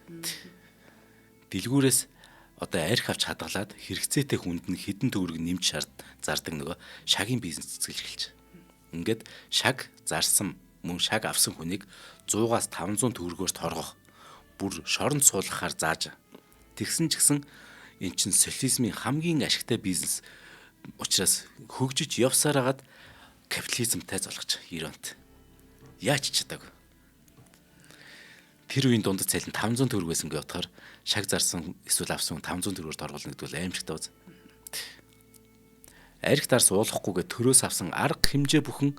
Дэлгүүрээс одоо арх авч хадгалаад хэрэгцээтэй хүнд нь хэдэн төгрөг нэмж шард зардаг нөгөө шагийн бизнес цэцгэлж эхэлж. Ингээд шаг зарсан мөн шаг авсан хүнийг 100-аас 500 төгрөгөөр торгох бүр шоронд суулгахаар зааж. Тэгсэн ч гэсэн эн чинь социализмын хамгийн ашигтай бизнес учраас хөгжиж явсаар хагаад капитализмтай золгож 90 онд. Яаж ч чадаагүй. Тэр үеийн дундад цалин 500 төгрөг байсан гэж бодохоор шаг зарсан эсвэл авсан 500 төгрөгөөр торгуулна гэдэг бол аимшигтай биз. Арх дарс уулахгүйгээ төрөөс авсан арга хэмжээ бүхэн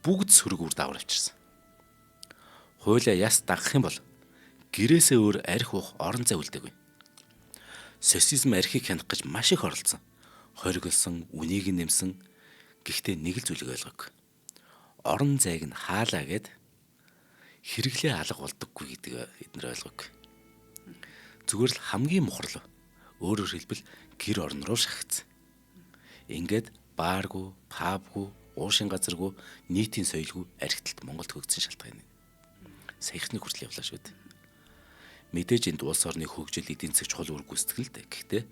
бүгд сөрөг үр дагавар авчирсан. Хуулиа яс дагах юм бол гэрээсээ өөр арх уух орон зай үлдээгүй. Социализм архийг хянах гэж маш их оролцсон. Хориглосон, үнийг нэмсэн. Гэхдээ нэг л зүйлийг ойлгоогүй. Орон зайг нь хаалаа гэд хэрэглээ алга болдоггүй гэдэг эднэр ойлгоогүй. Зүгээр л хамгийн мухарлав. Өөрөөр хэлбэл гэр орон руу шахагдсан. Ингээд бааргүй, пабгүй, уушин газаргүй, нийтийн соёлгүй архиталт Монголд хөгжсөн шалтгаан юм. Саяхны хүртэл явлаа шүү дээ. Мэдээж энд улс орны хөгжил, эдийн засаг чухал үүрэг гүйцэтгэл дээ. Гэхдээ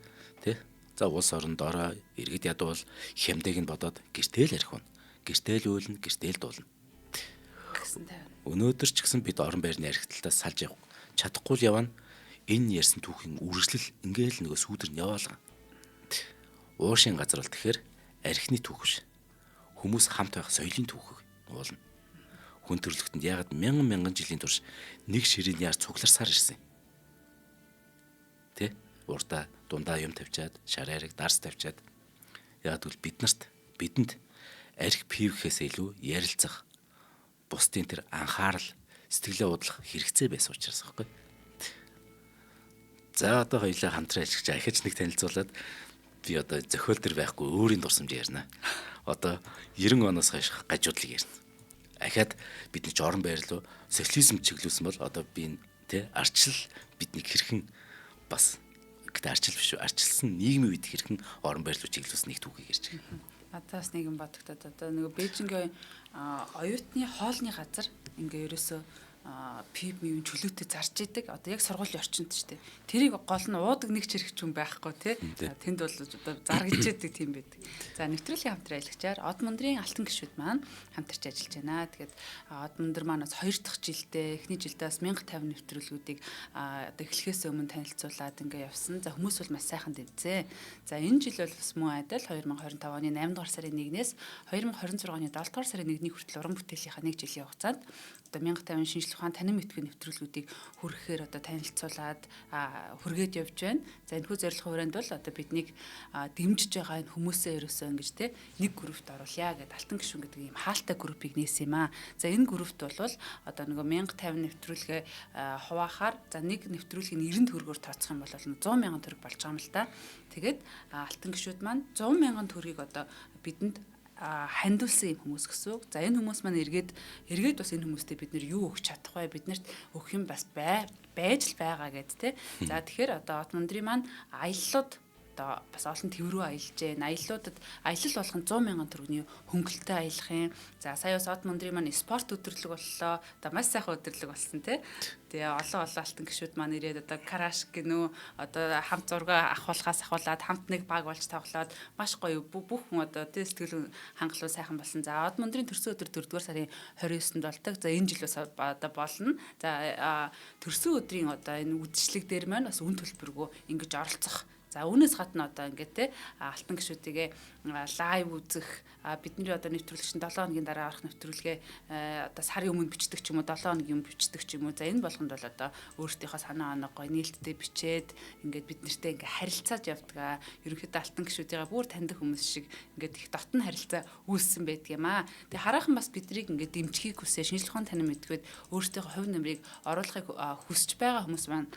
тэ за улс орон дорой иргэд ядуул хямдээг нь бодоод гэртэл арх унаа. Гэртэл уйлна, гэртэл дуулна. Өнөөдөр ч гэсэн бид орон байрны архиталтаас салж явах чадахгүй л явна. Энэ ярьсан түүхийн үргэлжлэл ингээл нөгөө сүүдэр нь яваалгаа. Уушин газар бол тэгэхээр архины түүх биш. Хүмүүс хамт байх соёлын түүх уулна. Хүн төрөлхтөнд яагаад мянган мянган жилийн турш нэг ширээний ар цугларсаар ирсэн юм. Тэ? Урдаа дундаа юм тавьчаад, шар ариг дарс тавьчаад яагаад гэвэл бидэнд арх пив гэхээс илүү ярилцах, бусдын тэр анхаарал, сэтгэлээ удлах хэрэгцээ байсан учраас байхгүй. За одоо хоёлаа хамтран ажиллаж ахиж нэг танилцуулаад би одоо зохиол төр байхгүй өөрийн дурсамж ярина. Одоо 90 оноос хойш гажуудлыг ярина. Ахаад бидний ч орон байрлуу социализм чиглүүлсэн бол одоо би тэ арчил бидний хэрхэн бас гэтээ арчил биш үү арчилсан нийгмийн үед хэрхэн орон байрлуу чиглүүлсэн нэг түүхийг ярьж байгаа. Надаас нэг юм бодогдоод одоо нөгөө Бээжингийн оюутны хоолны газар ингээ ерөөсөө пип мивэн чөлөөтэй зарж идэг. Одоо яг сургуулийн орчинд ч тийм. Тэрийг гол нь уудаг нэг чирэгч хүн байхгүй тий. Тэнд бол одоо заргаж идэг тийм байдаг. За нэвтрүүлгийн хамтран ажиллагчаар Од мөндрийн алтан гишүүд маань хамтарч ажиллаж байна. Тэгээд Од мөндөр маань бас 2 дахь жилдээ, эхний жилдээ бас 1050 нэвтрүүлгүүдийг одоо эхлэхээс өмнө танилцуулаад ингээ явсан. За хүмүүс бол маш сайхан дэмжээ. За энэ жил бол бас мөн адил 2025 оны 8 дугаар сарын 1-ээс 2026 оны 7 дугаар сарын 1-ний хүртэл уран бүтээлийнхаа нэг жилийн хугацаанд одоо 1050 шинжлэх ухаан танин мэдгүй нэвтрүүлгүүдийг хүргэхээр одоо танилцуулаад хүргээд явж байна. За энэхүү зорилгын хүрээнд бол одоо биднийг дэмжиж байгаа энэ хүмүүсээ ерөөсөө ингэж те нэг группт оруулъя гэдээ алтан гишүүн гэдэг ийм хаалтай группийг нээсэн юм аа. За энэ группт бол одоо нөгөө 1050 нэвтрүүлгээ хуваахаар за нэг нэвтрүүлгийг 90 төгрөгөөр тооцох юм бол 100 мянган төгрөг болж байгаа юм л та. Тэгээд алтан гишүүд маань 100 мянган төгрөгийг одоо бидэнд хандуулсан юм хүмүүс гэсэн үг. За энэ хүмүүс маань эргээд бас энэ хүмүүстэй бид нэр юу өгч чадах вэ? Биднэрт өгөх юм бас байж л байгаа гэд тэ. За тэгэхээр одоо От мөндрийн маань аяллууд одоо бас олон төв рүү аялж гэн. Аяллуудад аялал болгон 100 мянган төгрөгийн хөнгөлөлтөй аялах юм. За сая бас Од мөндрийн маань спорт өдөрлөг боллоо. Одоо маш сайхан өдөрлөг болсон тий. Тэгээ олон алтан гишүүд маань ирээд одоо краш гинүү одоо хамт зураг авахулахаас ахуулаад хамт нэг баг болж тоглоод маш гоё бүх хүн одоо тий сэтгэл хангалуун сайхан болсон. За Од мөндрийн төрсөн өдөр 4-р сарын 29-нд болдог. За энэ жил бас одоо болно. За төрсөн өдрийн одоо энэ үдшилэг дээр маань бас үн төлбөргүй ингэж оролцох. За үүнээс гадна одоо ингээд те алтан гишүүдийгээ лайв үзэх, бидний одоо нэвтрүүлэгч нь 7 хоногийн дараа орох нэвтрүүлгээ одоо сарын өмнө бичдэг ч юм уу 7 хоногийн өмнө бичдэг ч юм уу. За энэ болгонд бол одоо өөрсдийнхөө санаа оноо гоё нээлттэй бичээд ингээд бид нартэй ингээд харилцааж явдаг. Ерөнхийдөө алтан гишүүдийгээ бүр таньдаг хүмүүс шиг ингээд их дотн харилцаа үүссэн байдаг юм аа. Тэгээ хараахан бас биднийг ингээд дэмжихийг хүсээ шинжлэх ухааны танин мэдгээд өөрсдийнхөө хувь нэмрийг оруулахыг хүсэж байгаа хүмүүс маань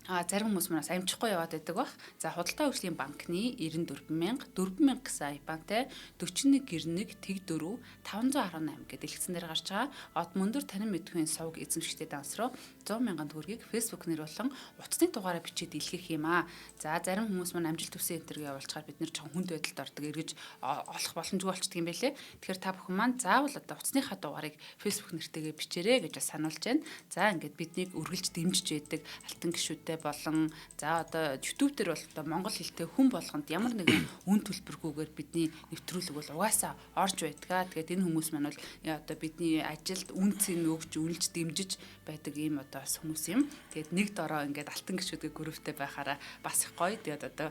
зарим хүмүүс манаас амжихгүй яваад байдаг бах. За худалдаа хөгжлийн банкны 94 000 4000 гэсэн IBAN-тай 41 91 тэг 4 518 гэдэг дэлгэцэн дээр гарч байгаа. Од мөндөр танин мэдхүйн сувг эзэмшигтэй данс руу 100 мянган төгрөгийг Facebook нэр болон утасны дугаараа бичээд илгээх юм аа. За зарим хүмүүс маань амжилт төсөн энтергээ явуулчихаар бид нэр жоохон хүнд байдалд ордог, эргэж олох боломжгүй болчдөг юм байлээ. Тэгэхээр та бүхэн маань заавал одоо утасныхаа дугаарыг Facebook нэртэйгээ бичээрэй гэж бас сануулж байна. За ингээд биднийг үргэлж дэмжиж байдаг алтан гишүүдтэй болон за одоо YouTube дээр бол одоо монгол хэлтэй хүн болгонд ямар нэгэн үн төлбөргүйгээр бидний нэвтрүүлэг бол угаасаа орж байдгаа. Тэгээд энэ хүмүүс маань бол одоо бидний ажилд үн цэн өгч, үнэлж дэмжиж байдаг ийм одоо бас хүмүүс юм. Тэгээд нэг дороо ингээд алтан гишүүдගේ групптэй байхаараа бас их гоё. Тэгээд одоо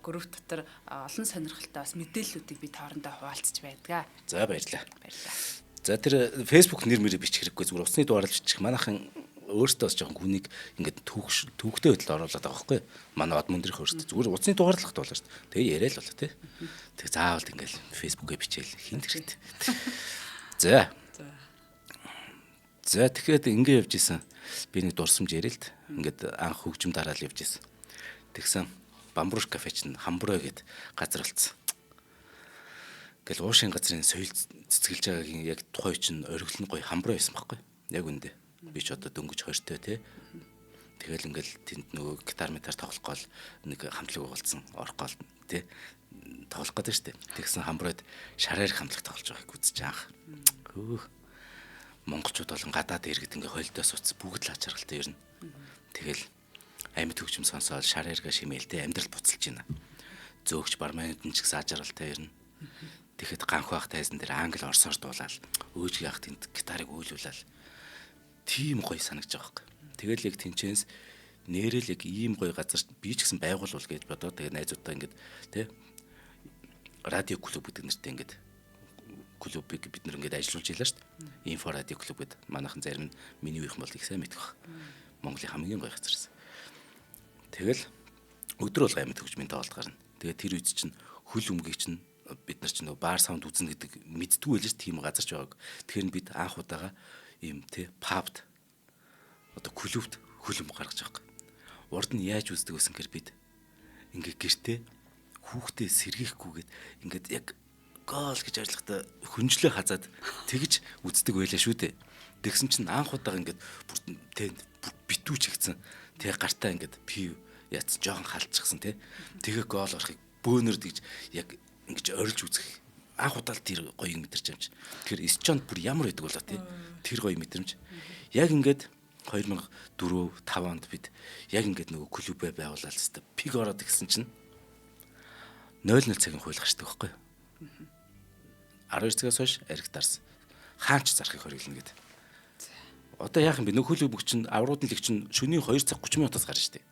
групп дотор олон сонирхолтой бас мэдээллүүдийг би тоорондоо хуваалцж байдгаа. За баярлалаа. Баярлалаа. За тэр Facebook нэр мөрийг бичих хэрэггүй, зүгээр утасны дугаараар бичих. Манайхан өөртөө бас жоохон хүнийг ингээд түүхтэй байдалд оруулаад байгаа байхгүй. Манай Од мөндрийнх өөртөө зүгээр утасны дугаарлахт болоо шүү дээ. Тэгээ яриа л болоо тий. Тэг заавал ингээд Facebook-гээ бичээл хинт хэрэгтэй. За. За тэгэхээр ингээд явж исэн. Би нэг дурсамж яриа л д. Ингээд анх хөгжим дараал явж исэн. Тэгсэн Бамбруш кафе чинь Хамброй гэд газар болцсон. Ингээл уушийн газрын соёл цэцгэлж байгаагийн яг тухай чинь оргил нь гоё Хамброй байсан байхгүй. Яг үндэ. Би ч одоо дөнгөж 20-той тий. Тэгэл ингээл тэнд нөгөө гитар метар тоглох гол нэг хамтлаг болцсон. Орох гол тий. Тоглох гэдэг шүү дээ. Тэгсэн Хамбройд шараар хамтлаг тоглож байгааг үзэж анх. Хөөх. Монголчууд болон гадаад иргэд ингээ холдоо суц бүгд л ач харгалтай ернэ. Тэгэл амьд хөгжим сонсоод шараарга шимээл тий амьдрал буцалж байна. Зөөгч барманууд нь ч гэсэн аж аргалтай ернэ. Тэгэхэд ганх байх тайзан дээр англи орсоор дуулаад өөжг яах тэнд гитарыг үйлүүлээл тийм гоё санагдаж байгаа байхгүй. Тэгэл яг тэнчэнс нэрэл яг ийм гоё газар би ч гэсэн байгуулвал гэж бодоод тэгээ найзуудтай ингээд тий радио клуб гэдэг нэртэй ингээд клубыг бид нэр ингээд ажиллуулж илаа шүү дээ. Инфо радио клуб гэдэг манайхан зарим нь миний үеийнхэн бол их сайн мэдэх баг. Монголын хамгийн гоё газарс. Тэгэл өдөр болго амьд хөгжмийн тоглолт гарна. Тэгээ тэр үед чинь хөл өмгийг чинь бид нар чинь нөгөө бар саунд үзнэ гэдэг мэддгүй байлаа ш тийм газарч байгааг. Тэгэхээр бид анх удаага ийм тий пабд одоо клубт хөл өмг гаргаж байгаа юм. Урд нь яаж үздэг байсан гэхээр бид ингээ гэртээ хүүхдээ сэргийхгүйгээд ингээд яг гол гэж ажиллахдаа хөнжлөө хазаад тэгж үздэг байлаа шүү дээ. Тэгсэн чинь анх удаага ингээд бүр тий битүүч ихсэн. Тэг гартаа ингээд пив яц жоохон халдчихсан тий. Тэгээ гол орохыг бөөнөр тэгж яг ингэж орилж үзэх Анх удаа л тэр гоё мэдэрч юм чи. Тэгэхээр Исчонд бүр ямар байдаг болоо тий. Тэр гоё мэдрэмж. Яг ингээд 2004 5 онд бид яг ингээд нөгөө клубээ байгуулаад хэвээр пиг ороод гисэн чинь 00 цагийн хууль гарчдаг байхгүй юу? 12 цагаас хойш ариг дарс. Хаач зарахыг хориглоно гэдэг. Одоо яах юм бэ? Нөхөл бүх чинь авруудын лиг чинь шөнийн 2 цаг 30 минутаас гарна шүү дээ.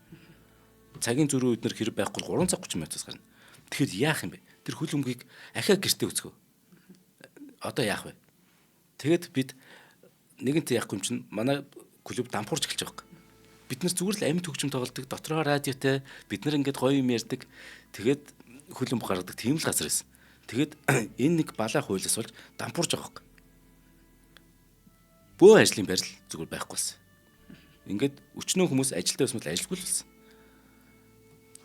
Цагийн зөрүү өднөр хэрэг байхгүй 3 цаг 30 минутаас гарна. Тэгэхээр яах юм бэ? Тэр хөл өмгийг ахиа гэртээ өцгөө. Одоо яах вэ? Тэгэд бид нэгэнт яахгүй юм чинь манай клуб дампуурч эхэлж байгаа юм. Бид нар зүгээр л амьд хөгжим тоглодог, дотроо радиотой, бид нар ингээд гоё юм ярьдаг. Тэгээд хөл өмг гаргадаг тийм л газар байсан. Тэгээд энэ нэг балаа хуулиас болж дампуурч байгаа юм. Бөө ажлын байр л зүгээр байхгүй болсон. Ингээд өчнөө хүмүүс ажилдаа байсан бол ажилгүй л болсон.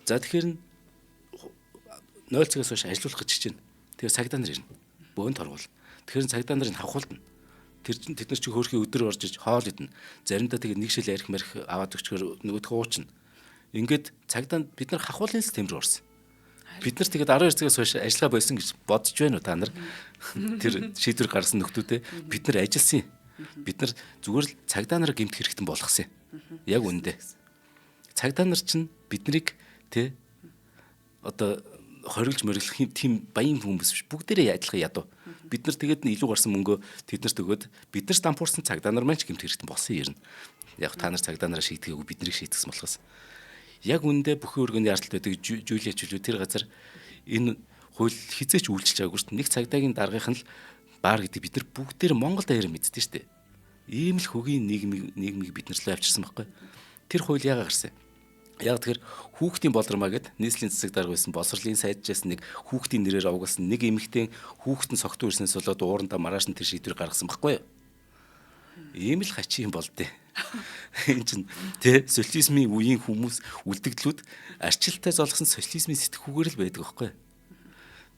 За тэгэхээр 0 цагаас хойш ажилуулах гэж хичээнэ. Тэгэхээр цагдаа нар ирнэ. Бөөн торгуул. Тэгэхээр цагдаа нарын хавхуулна. Тэр чинь тэд нар чи хөөрхий өдөр орж иж хоол идэнэ. Заримдаа тэгээд нэг шил арх марх аваад өчгөр нөгөөхөө уучна. Ингээд цагдаа бид нар хавхуулын систем рүү орсон. Бид нар тэгээд 12 цагаас хойш ажиллагаа болсон гэж бодож байна уу та нар? Тэр шийдвэр гаргасан нөхдүүдээ бид нар ажилласан юм. Бид нар зүгээр л цагдаа нараа гэмт хэрэгтэн болгосон юм. Яг үндэ. Цагдаа нар чинь биднийг тэ одоо хориглож мориглох тийм баян хүмүүс биш. Бүгдээрээ адилхан ядуу. Бид нар тэгээд нь илүү гарсан мөнгөө тэднэрт өгөөд бид нар дампуурсан цагдаа нар маань ч гэмт хэрэгтэн болсон юм. Яг та нар цагдаа нараа шийдэгээгүй биднийг шийтгсэн болохоос. Яг үндэ бүхэн өргөний ардталт байдаг жүүлээ чөлөө тэр газар энэ хууль хизээч үйлчилж байгаагүй шүү дээ. Нэг цагдаагийн даргынх нь л баар гэдэг бид нар бүгдээр Монгол даяар мэддэг шүү дээ. Ийм л хөгийн нийгмийг бид нар л авчирсан байхгүй. Тэр хууль яагаад гарсан юм? Яг тэгэхээр хүүхдийн болормаа гэд нийслэлийн засаг дарга байсан боловсролын сайджээс нэг хүүхдийн нэрээр овгосон нэг эмэгтэй хүүхэд нь согтуу ирснээс болоод уурандаа маргааш нь тэр шийдвэр гаргасан байхгүй юу? Ийм л хачин юм болдээ. Энэ чинь тэ социализмын үеийн хүмүүс үлдэгдлүүд арчилтай золгосон социализмын сэтгхүүгээр л байдаг байхгүй юу?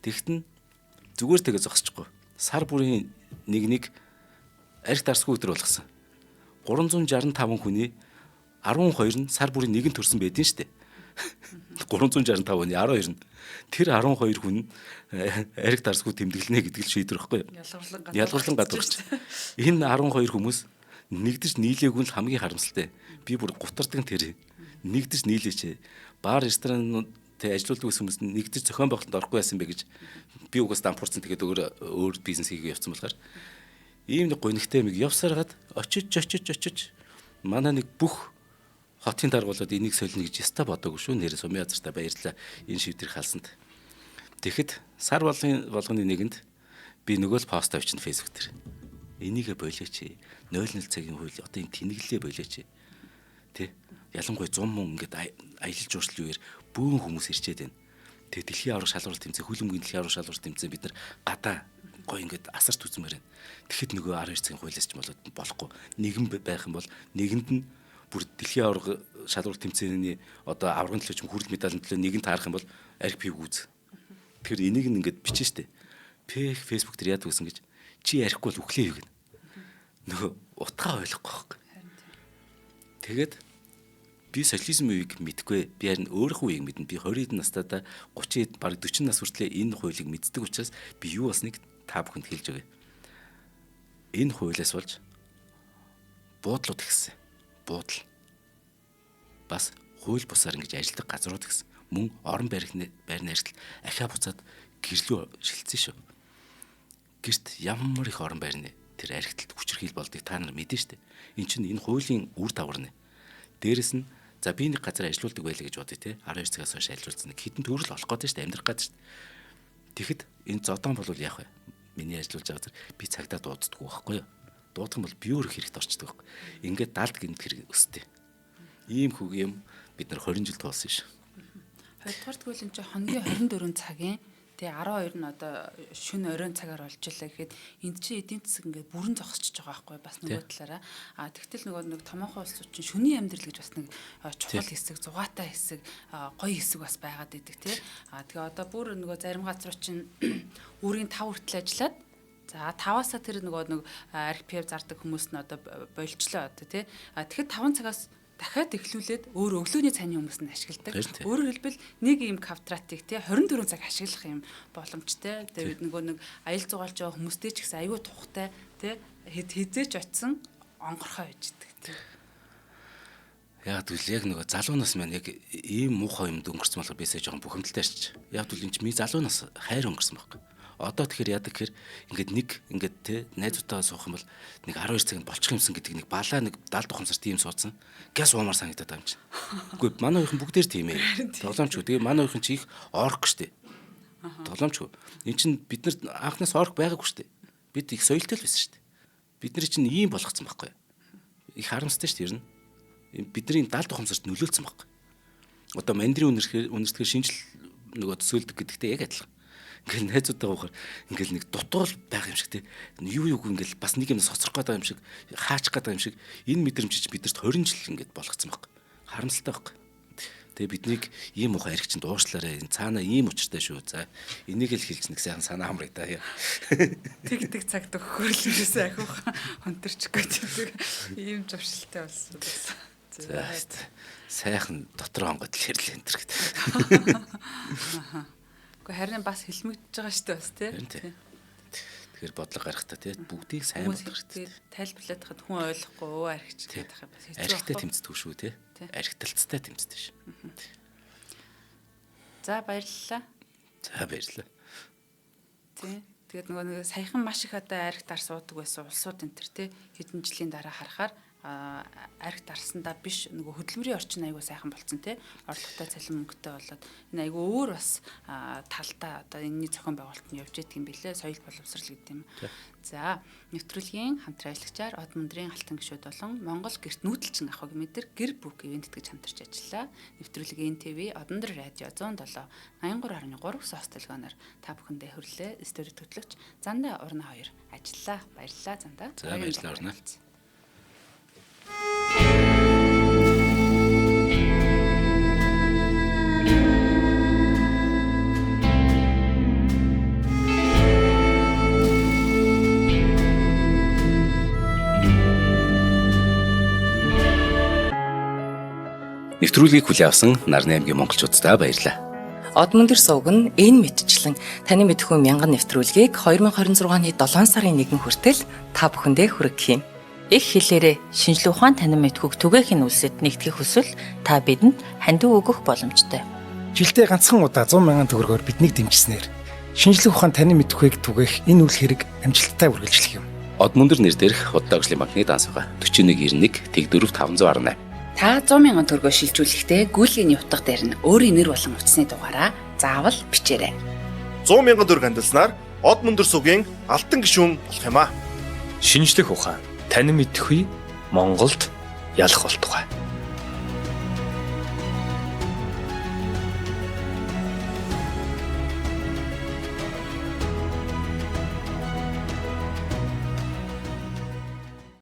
Тэгтэн зүгээр тэгээ зогсчихгүй. Сар бүрийн нэг арх дарсгүй өдөр болгосон. 365 хүний 12 нь сар бүрийн нэгэн төрсэн байдэн штэ. 365 хүний 12 нь тэр 12 хүн арх дарсгүй тэмдэглэнэ гэдэг л шийдвэр байхгүй юу? Ялгарлан гадуурч. Энэ 12 хүмүүс нэгдэж нийлээгүй нь хамгийн харамсалтай. Би бүр гутардаг тэр. Нэгдэж нийлээч. Бар ресторан тэ ажилуулдаг хүмүүс нэгдэж зохион байгуулалтанд орохгүй байсан бэ гэж би угаас дампуурсан тэгээд өөр бизнес хийгээ явцсан болохоор ийм нэг гонигтай миг явсараад очиж манай нэг бүх хотын дарга болоод энийг солино гэж яста бодоогүй шүү. Нэр сумын газартаа баярлалаа. Энэ шийдвэр халсанд. Тэгэхэд сар болгоны нэгэнд би нөгөө л пост авчихна Facebook дээр. Энийгэ болооч. 00 цагийн хууль одоо энэ тэнэглэлээ болооч. Тэ? Ялангуяа 100 мөн ингээд аялал жуулчлалын үеэр бөөн хүмүүс ирчээд байна. Тэгээ дэлхийн аварга шалралт тэмцээн, хөл өмгийн дэлхийн аварга шалралт тэмцээн бид нар гадаа гой ингээд асарт үзмээр байна. Тэгэхэд нөгөө 12 цагийн хуулиас ч болоод болохгүй. Нэгэн байх юм бол нэгэнд нь бүр дэлхийн аварга шалралт тэмцээний одоо аваргын төлөө ч юм хүрэл медалийн төлөө нэгэн таарах юм бол арх пив гүз. Тэгэхээр энийг нь ингээд бичнэ штэ. Пэх Facebook дээр яадаг гэсэн гэж чи ярихгүй бол үхлээ юу гэнэ. Нөгөө утгаа ойлгохгүй байхгүй. Тэгээд би социализм үеийг мэдгүй. Би харин өөрийнхөө үеийг мэднэ. Би 20 хэдэн настайдаа 30 бараг 40 нас хүртлээр энэ хуулийг мэддэг учраас би юу болсныг та бүхэнд хэлж өгье. Энэ хуулиас болж буудлууд ихсэн. Буудал. Бас хууль бусаар ингэж ажилладаг газрууд гэсэн. Мөн орон байрны ажил ахиа буцаад гэрлүү шилжсэн шүү. Гэрт ямар их орон байрны тэр архиталт хүчирхийл болдгийг та нар мэдэн штэ. Эн чинь энэ хуулийн үр дагавар нэ. Дээрэс нь за би нэг газар ажилуулдаг байлаа гэж бодъё те. 12 цагаас хойш ажилуулсан нэг хитэн төрөл болох гээд штэ амьдрах гээд штэ. Тэгэхэд энэ зодон бол яах вэ? Миний ажиллуулж байгаа газар би цагдаа дууддаггүй байхгүй юу? Дуудах юм бол би өөр хэрэгт орчдөг байхгүй. Ингээд далд гэмт хэрэг өстэй. Ийм хөг юм бид нар 20 жил туулсан ш. 20 дугаар тэгвэл энэ чинь хоногийн 24 цагийн тэгээ 12 нь одоо шөнө оройн цагаар болж илаа гэхэд энд чинь эдийн засаг ингээд бүрэн зогсчихож байгаа байхгүй бас нөгөө талаараа. А тэгтэл нөгөө нэг томоохон улсууд чинь шөнийн амьдрал гэж бас нэг чухал хэсэг, зугаатай хэсэг, гоё хэсэг бас байгаад идэг тий. А тэгээ одоо бүр нөгөө зарим газрууд чинь үүрийн 5 хүртэл ажиллаад за 5-аасаа тэр нөгөө нэг арх пив зардаг хүмүүс нь одоо болчлоо одоо тий. А тэгэхэд 5 цагаас Дахиад эхлүүлээд өөр өглөөний цайны хүмүүс нь ашигладаг. Өөрөөр хэлбэл нэг ийм квадратыг те 24 цаг ашиглах юм боломжтой. Тэгээд нөгөө нэг аял зугаалж байгаа хүмүүстэй ч гэсэн аюу тухтай те хизээч очисон онгорхой байж идэг те. Яг тэгвэл яг нөгөө залуу нас маань яг ийм муухай юмд өнгөрсөн болохоор бисээ жоохон бухимдалтай шиж. Яг тэгвэл эн чинь ми залуу нас хайр өнгөрсөн байхгүй. Одоо тэгэхээр яадаг гэхээр ингээд нэг ингээд те найзуудтайгаа суух юм бол нэг 12 цагт болчих юмсан гэдэг нэг балаа нэг 70 тухамсар тийм суудсан. Гяс уумар санагдаад байгаа юм чинь. Үгүй манай үеийнхэн бүгдээр тийм ээ. Тоглоомчгүй. Тэгээ манай үеийнхэн чи их орк штэ. Тоглоомчгүй. Эн чинь бид нар анхнаас орк байгаагүй штэ. Бид их соёлтой л байсан штэ. Бид нар чинь ийм болгоцсон байхгүй. Их харамсалтай штэ ер нь. Бидний 70 тухамсарт нөлөөлсөн байхгүй. Одоо мандрын үнэрсгээр шинжил нөгөө төсөөлдөг гэдэгтэй яг адилхан. Ингээл найзуудтайгаа уухаар ингээл нэг дутуул байх юм шиг те. Юу юуг ингээл бас нэг юм соцрох гээд байгаа юм шиг, хаачих гээд байгаа юм шиг энэ мэдрэмж чи бидэрт 20 жил ингээд болгоцсон байхгүй. Харамсалтай байхгүй. Тэгээ биднийг ийм муухай аригчинд уушлаарай. Энэ цаана ийм учиртай шүү. За энийг л хэлж нэг сайхан санаа хамрыг та. Тэг тэг цагт өгөхөр л ерөөсөө ахиух хонторчих гээд байдаг. Ийм зуршилтай болсон байсан. За сайхан дотор онгод л хэрлээ энэ төр гэдэг. Гэхдээ харин бас хэлмэгдэж байгаа шүү дээ бас тий. Тэгэхээр бодлого гаргах та тий бүгдийг сайн бодлого хэрэгтэй. Тайлбарлаад хахад хүн ойлгохгүй өө архич гэдэг юм бас хэцүү. Архитай тэмцдэг шүү тий. Архиталцтай тэмцдэг шүү. За баярлалаа. За баярлалаа. Тий. Тэгээд нөгөө нэг саяхан маш их одоо архи дар суудаг байсан улсууд энэ төр тий хэдэн жилийн дараа харахаар арх дарсандаа биш нөгөө хөдөлмөрийн орчин айгүй сайхан болцсон тий орлоготой цалин мөнгөтэй болоод энэ айгүй өөр бас талдаа одоо энэний зохион байгуулалт нь явж идэг юм билээ соёл боловсрал гэдэг юм. За нэвтрүүлгийн хамтран ажиллагчаар Од мөндрийн алтан гишүүд болон Монгол гэрт нүүдэлчин ахуйг мэдэр гэр бүк ивент гэж хамтарч ажиллаа. Нэвтрүүлэг НТВ Одондөр радио 107 83.3 сос телегоноор та бүхэндээ хүрлээ. Студи хөтлөгч Зандаа Урна 2 ажиллаа. Баярлалаа Зандаа. За баярлалаа Урна. Нэвтрүүлгийг хүлээн авсан Нарны аймгийн монголчууддаа баярлалаа. Од мөндөр сувг нь энэ мэтчлэн таны мэдхүү мянган нэвтрүүлгийг 2026 оны 7 сарын 1 хүртэл та бүхэндээ хүргэх юм. Их хэлээрээ шинжлэх ухаан танин мэдхүйг түгээхийн үлсэд нэгтгэх хүсвэл та бидэнд хандив өгөх боломжтой. Жилдээ ганцхан удаа 100 мянган төгрөгөөр биднийг дэмжсэнээр шинжлэх ухаан танин мэдхүйг түгээх энэ үйл хэрэг амжилттай үргэлжлэх юм. Од мөндөр нэр дээрх Худалдаа хөгжлийн банкны данс байгаа. 4191 Тэг4 518. Та 100 мянган төгрөгөөр шилжүүлэхдээ гүйлгээний утга дээр нь өөрийн нэр болон утасны дугаараа заавал бичээрэй. 100 мянган төгрөг хандилснаар Од мөндөр сувгийн алтан гишүүн болох юм аа. Шинжлэх ухаан танин мэдхүй Монголд ялах болтугай.